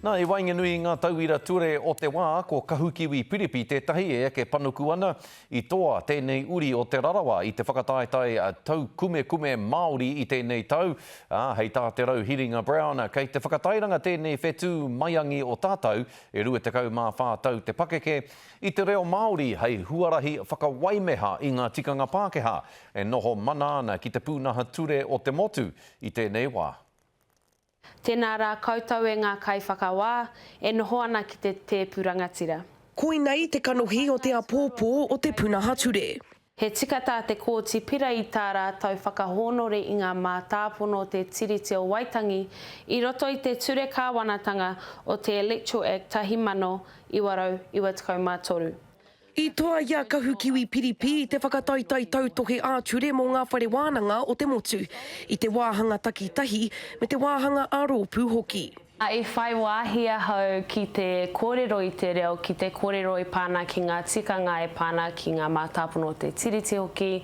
Nā, i waenganui i ngā tauira ture o te wā, ko Kahukiwi Piripi tētahi e eke panuku ana. I toa tēnei uri o Te Rarawa i te whakataetae taukumekume Māori i tēnei tau, ā, hei tā Te Rauhiringa Brown, kei te whakatairanga tēnei whetū maiangi o tātou, e 24 tau te pakeke, i te reo Māori hei huarahi whakawaimeha i ngā tikanga Pākehā e noho mana ana ki te pūnaha ture o te motu i tēnei wā. Tēnā rā koutou e ngā kaiwhakawā e noho ana ki te tēpu rangatira. Koinei te kanohi o te apōpō o te punaha ture. He tika tā te Kōti Pira i tā rātou whakahōnore i ngā mātāpono o te Tiriti o Waitangi i roto i te Ture Kāwanatanga o te Electoral Act 1993. I toa i a Kahukiwi Piripi i te whakataetae tautohe ā-ture mō ngā whare wānanga o te motu, i te wāhanga takitahi me te wāhanga ā-rōpū hoki. I whai wāhi ahau ki te kōrero i te reo, ki te kōrero e pā ana ki ngā tikanga, e pā ana ki ngā mātāpono o te Tiriti hoki,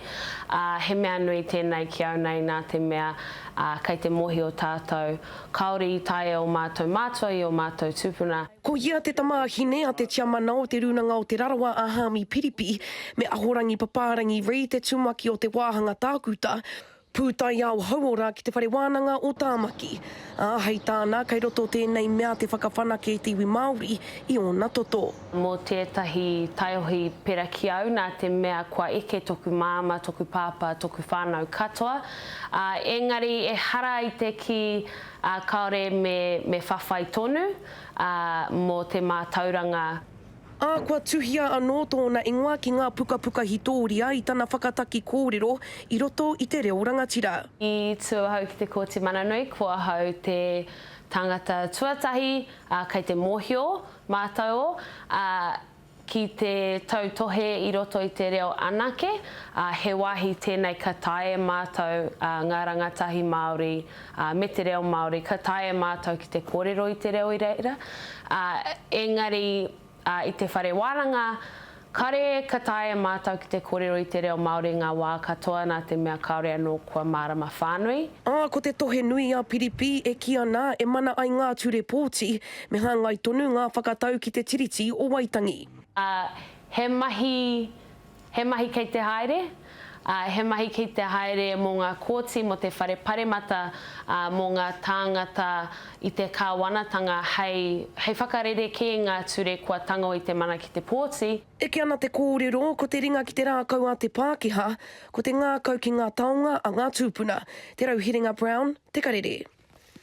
ā, he mea nui tēnei ki au nei nā te mea, ā, kei te mōhio tātou, kāore i taea ō mātou mātua i ō mātou tūpuna. Ko ia te tamāhine a te tiamana o Te Rūnanga o Te Rarawa a Haami Piripi, me Ahorangi Papārangi Reid te tumuaki o te wāhanga tākuta, pūtaiao hauora ki Te Whare Wānanga o Tāmaki. Ā, hei tāna, kei roto tēnei mea te whakawhanake i te iwi Māori i ōna toto. Mō tētahi taiohi pera ki au nā te mea kua eke toku māmā, toku pāpā, toku whānau katoa, ā, engari ehara i te kī, ā, kāore me, me whawhai tonu, ā, mō te mātauranga. Ā, kua tuhia anō tōna ingoa ki ngā pukapuka hitōria i tana whakataki kōrero i roto i te reo rangatira. I tū ahau ki te Kōti Mananui, ko ahau te tangata tuatahi, ā, kei te mōhio mātou o, ā, ki te tautohe i roto i te reo anake, ā, he wāhi tēnei ka taea e mātou, ā, ngā rangatahi Māori, ā, me te reo Māori, ka taea e mātou ki te kōrero i te reo i reira. Ā, engari, ā, i te whare wānanga, kāore ka taea e mātou ki te kōrero i te reo Māori ngā wā katoa nā te mea kāore anō kua mārama whānui. Ā, ko te tohe nui a Piripi e kī ana e mana ai ngā ture pōti, me hāngai tonu ngā whakatau ki te Tiriti o Waitangi. Ā, he mahi, he mahi kei te haere, ā, he mahi kei te haere mō ngā kōti, mō te Whare Paremata, ā, mō ngā tāngata i te kāwanatanga hei, hei whakarerekē ngā ture kua tango i te mana ki te pōti. Eke ana te kōrero, ko te ringa ki te rākau a te Pākehā, ko te ngākau ki ngā taonga a ngā tūpuna. Te Rauhiringa Brown, Te Karere.